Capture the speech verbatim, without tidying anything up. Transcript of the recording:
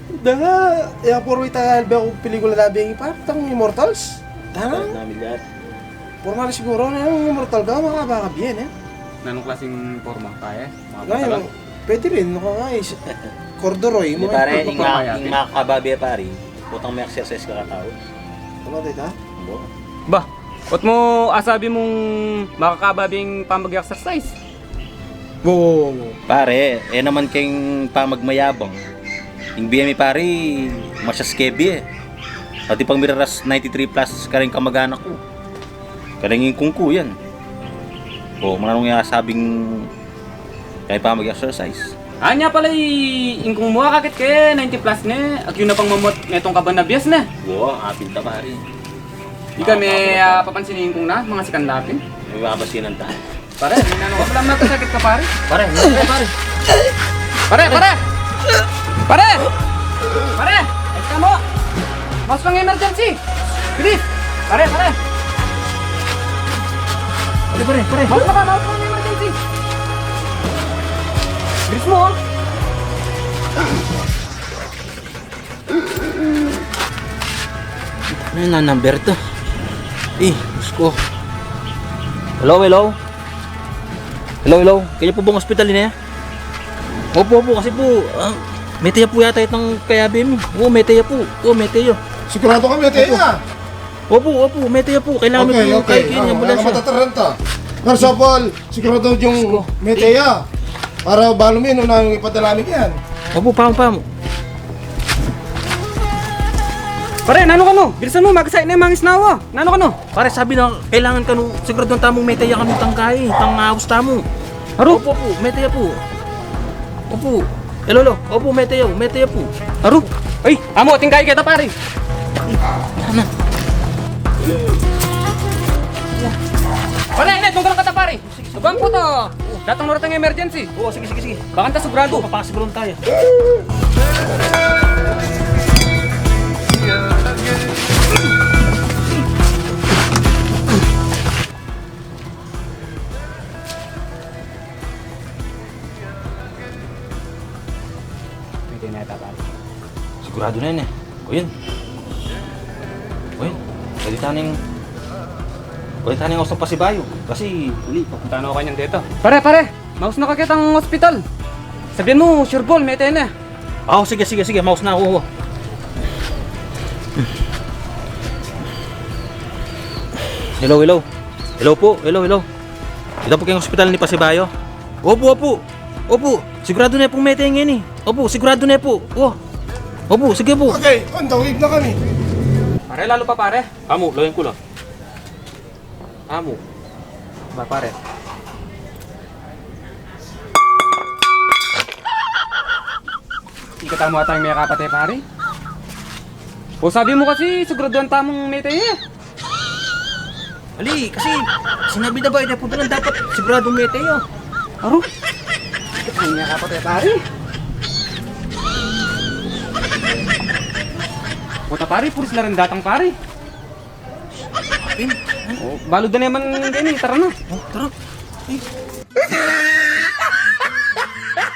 Da nga, e, porma ita, albe ku pelikula da beng, pare, tang Immortals. Tang Immortals na milyar. Porma na siguru, ne, Immortal ka, makaba ka bie, e. Nanung klasing porma, pare? Mga pantalo? Pwede rin, naka, guys. Corduroy, hindi, pare, ing ma-, ing makakaba bie, pare. Potang me-exercise ka katau. Ano, teka? Bo. Ba, ba't mu asabi mung makakaba bie ing pamag-exercise? Wo, wo, wo, wo. Pare, e naman keng pamagmayabang. Ing bie mi, pare, masyas ke bie. Pati pang miraras ninety-three plus kareng kamag-anak ku. Kareng ingkung ku yan. O, mananung ya sabing kaya pamag-exercise? Anya pala i-, ingkung mu, akakit ke ninety plus ne, agyu na pang mamut metung kaban a bias ne. Wo, apinta, pare. Ika me, ah, papansin ing ingkung na, mangasikan da pin. May mapapansinan ta. Pare, may nanu ka pala, magkasakit ka, pare? Pare, pare, pare. Pare, pare! Pare! Pare! Ayos ka mu! Mas pang emergency! Bilis! Pare, pare! Pare, pare, pare! Mas na ka, mas pang emergency! Bilis mu, o! Ano na number to? Eh, Diyos ko. Hello, hello? Hello, hello? Kaya po bang ospital ini, e? Opo, opo, kasi po, ah, mete ya po yata itang kayabe mi. Oo, mete ya po. Oo, mete ya. Sigurado ka mete ya? Opo, opo, mete ya po. Kailangan mi po yung kay-, kay-, ambulansya. Matataran ta. First of all, sigurado yung mete ya. Para balu mi, nanu nang ipadala mi yan. Opo, pamu, pamu. Pare, nanu kanu? Bilisan mu, magasakit ne, mangisnawa. Nanu kanu? Pare, sabi na, kailangan kanu, siguraduan tamung mete ya kanu itang kay, itang aus tamu. Aru? Opo, opo, mete ya po. Opo. Hello, hello. Opo, mete ya, mete ya po. Aru? Ay, amu, ating kay keta, pare. Ano? Pare, ne, tunggal keta, pare. Sige, sige. Abang po to. Datang na reng emergency. Oo, sige, sige, sige. Bakanta sigurado. Oo, papakasigurado tayo. Pwede na yata, pare. Sigurado na yan, e. O, yun. O, yun. Pwede tane, pwede tane aus pasibayu. Kasi, uli, papunta na ako kanyan dito. Pare, pare! Maus na ka ketang ospital. Sabian mu, sure ball, mete ne. O, sige, sige, sige. Maus na aku. Hello, hello. Hello po, hello, hello. Ita pu keng ospital ini pasibayu? Opu, opu. Opu, siguradu ne pung mete ngeni. Opu, siguradu ne pu. O. Opu, sige pu. Okay, on the way na kami. Pare, lalu pa, pare. Amu, lawen ku la. Amu. Ba, pare. Ikatamu ata ing mekapate, pare. O, sabi mu kasi, siguraduan tamung mete ya. Ali, kasi sinabi da ba, ita punta na dapat siguradung mete ya. Aru? Ikatamu ing mekapate, pare. Puta, pare, pulis la rin datang, pare. Apin? O, balu da ne man keni, tara na. O, tara. Eh.